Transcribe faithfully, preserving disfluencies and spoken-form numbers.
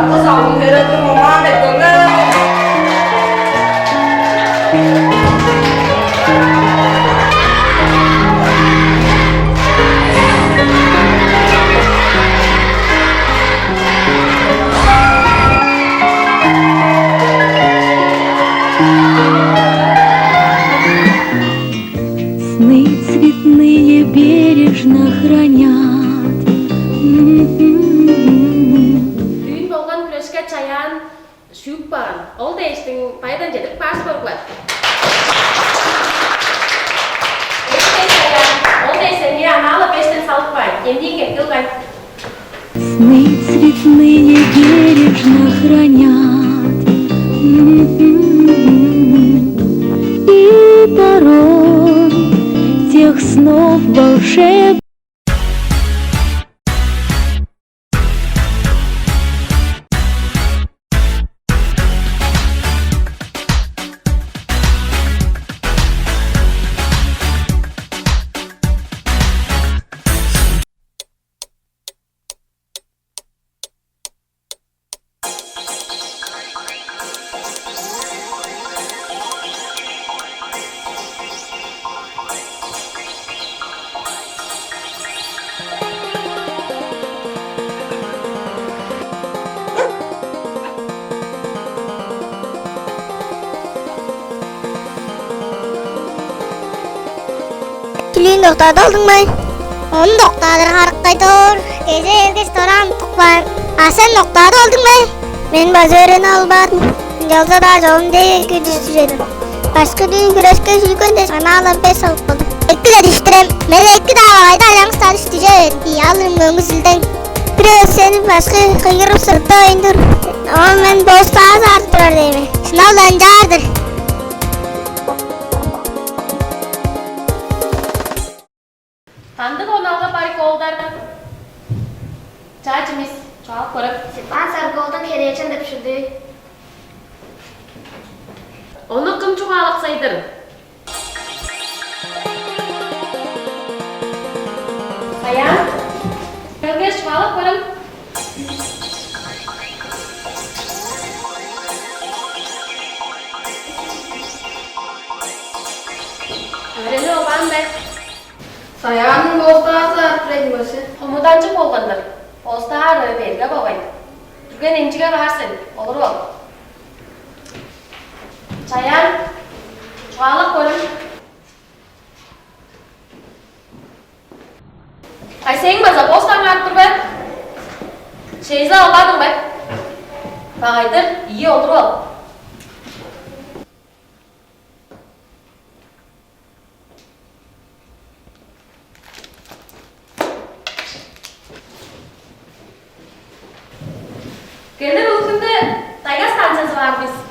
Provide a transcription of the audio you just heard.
Кызалдың херекин мамаан эткенге. Сны цветные бережно хранят. Дүүн болган хүрешке Чаян шүүп каан. Ол дээштиң байдан чедип каар силер. Эки-даа, Чаян. Ол дээш сеңээ анаа-ла бештен салып каайн. Эмниң кепкил кай. Сны цветные бережно хранят. И порой тех снов волшебных Чүлүүн доктаадып алдың бе? Ону доктаадыр харык кайда оор? Кеже эргеш дораан туткан. А сен доктаадып алдың бе? Мен база өөренип албадым. Ынчалза-даа чогум дег эки дүстүр эдим. Башкы дүүн хүрешке шүүгенде, анаа-ла беш салып калдым. Эки-ле дүштүр эм. Мен эки-даа, багай-даа, чаңгыс-даа дүштү чүве эвес ийин, алырым көңгүзүлдең. Бир эвес сени башкы кыйгырып сыртавайн тур. Оон мен боостаазы артып турар дээме. Шынап-ла ынчаар-дыр. Кандыг онаалга бар ийик, оолдар? Чаа, Чимис, чугаалап көрем. Степан Сарыг-оолдуң «Херээжен» деп шүлүү. Ону кым чугаалаксай-дыр? Саян, келгеш, чугаалап көрем. Өөренип албаан бе? Саянның боостаазы артыр эдиң бе сен? Хомуданчыг болган-дыр. Боостаар, ой, берге болгай. Дүрген эмчиге баар сен, олуруп ал. Чаян, чугаалап көрем. Ай, сээң база боостаң артыр бе? Шейзе албадың бе? Багай-дыр, ийи, олуруп ал. Келир улустуң-даа тайга станциязы бар бис.